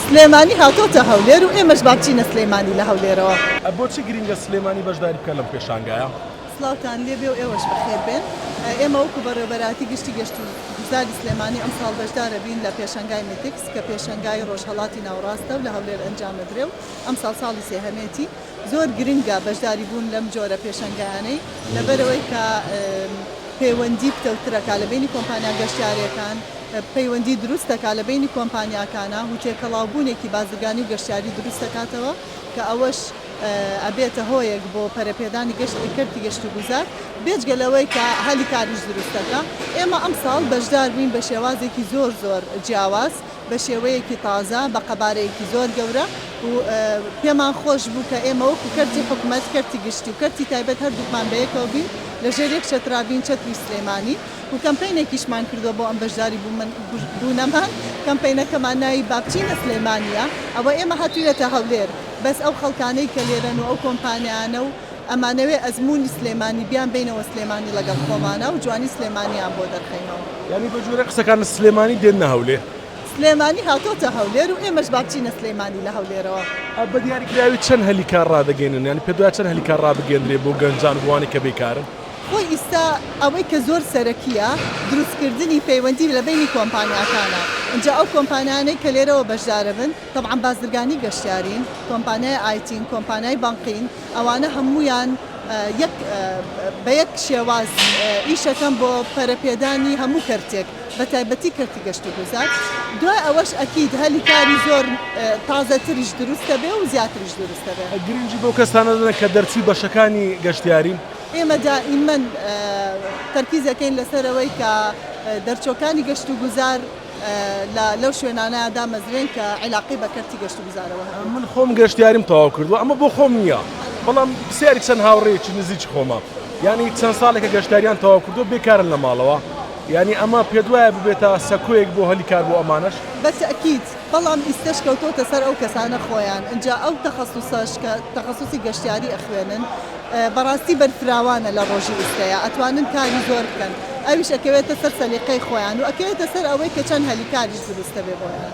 سلێمانی هاتۆتە هەولێر و ئێمەش با بچینە سلێمانی لە هەولێرەوە. بۆچی گرینگە سلێمانی بەشداری بکات لەم پێشانگایە؟ سڵاوتان لێبێ و ئێوەش بەخێر بێن. ئێمە وەکو بەڕێوەبەرایەتی گشتی گەشتوگوزاری سلێمانی ئەمساڵ بەشدارەبین لە پێشەنگای میتکس کە پێشەنگای ڕۆژهەڵاتی ناوەڕاستە و لە هەولێر ئەنجامەدرێ و ئەمساڵ ساڵی سێهەمێتی. زۆر گرنگە بەشداری بوون لەم جۆرە پێشەنگایانەی لەبەرئەوەی کە پەیوەندی پتەوترەکا لە بەینی کۆمپانیا گەشتیارەکان، پەیوەندی دروست دەکات لە بەینی کۆمپانیاکانا و تێکەڵاوبوونێکی بازرگانی و گەشتیاری دروست دەکاتەوە کە ئەوەش ئەبێتە هۆیەک بۆ پەرەپێدانی گەشت کەرتی گەشتوگوزار بێجگە لەوەی کە هەلی کاریش دروست دەکا. ئێمە ئەمساڵ بەشدار بووین بە شێوازێکی زۆر زۆر جیاواز بە شێوەیەکی تازە بە قەبارەیەکی زۆر گەورە و پێمان خۆش بوو کە ئێمە وەکو کەرتی حکومەت، کەرتی گشتی و کەرتی تایبەت هەردووکمان بەیەکەوە بین لە ژێر یەک چەترا بین، چەتری سلێمانی. و کەمپەینێکیشمان کردووە بۆ ئەم بەشداری بوونەمان، کەمپەینەکەمان ناوی با بچینە سلێمانییە، ئەوە ئێمە هاتووینەتە هەولێر، بەس ئەو خەڵکانەی کە لێرەن و ئەو کۆمپانیانە و ئەمانەوێ ئەزموونی سلێمانی بیانبەینەوە سلێمانی ڵەگەڵ خۆمانا و جوانی سلێمانیان بۆ دەرخەینەوە. یانی بە جۆرێک قسەکانت سلێمانی دێننە هەولێر؟ سلێمانی هاتۆتە هەولێر و ئێمەش با بچینە سلێمانی لە هەولێرەوە. بە دیاریکراوی چەند هەلی کار ڕادەگەینن؟ یانی پێت وایە چەند هەلی کار ڕابگەیەندرێ بۆ گەنجان و بۆ ئەوانەی کە بێکارن؟ خۆی ئیستا ئەوەی کە زۆر سەرەکیە دروستکردنی پەیوەندی لە بەینی کۆمپانیاکانە ئینجا ئەو کۆمپانیانەی کە لێرەوە بەشدارەبن تەبعەن بازرگانی گەشتیارین کۆمپانیای ئایتین کۆمپانیای بانقین ئەوانە هەموویان یەک بە یەک شێواز ئیشەکەن بۆ پەرەپێدانی هەموو کەرتێک بە تایبەتی کەرتی گەشتوگوزار دوای ئەوەش ئەکید هەلی کاری زۆر تازەتریش دروستەبێ و زیاتریش دروستەبێ. گرنگی بەو کەسانە دەدەن کە دەرچووی بەشەکانی گەشتیارین؟ ئێمە دائیمەن تەرکیز ئەکەین لەسەر ئەوەی کە دەرچووەکانی گەشتوگوزار لە لەو شوێنانە دامەزرێن کە عیلاقەی بە کەرتی گەشتوگوزارەوە هەبێت. من خۆم گەشتیاریم تەواو کردووە ئەمە بۆ خۆم نییە بەڵام پرسیاری چەند هاوڕێیەکی نزیکی خۆمە یانی چەند ساڵێکە گەشتیاریان تەواو کردووە بێکارن لە ماڵەوە یانی ئەمە پێت وایە ببێتە سەکۆیەک بۆ هەلی کار بۆ ئەمانەش؟ بە تەئکید، بەڵام ئیستەش کەوتۆتە سەر ئەو کەسانە خۆیان ئنجا ئەو تەخەسوسەش کە تەخەسوسی گەشتیاری ئەخوێنن بەڕاستی بەرفراوانە لە ڕۆژی ئیستەیا ئەتوانن کاری زۆر بکەن ئەویش ئەکەوێتە سەر سەلیقەی خۆیان و ئەکەوێتە سەر ئەوەی کە چەند هەلی کاریش دروستەبێ بۆیان.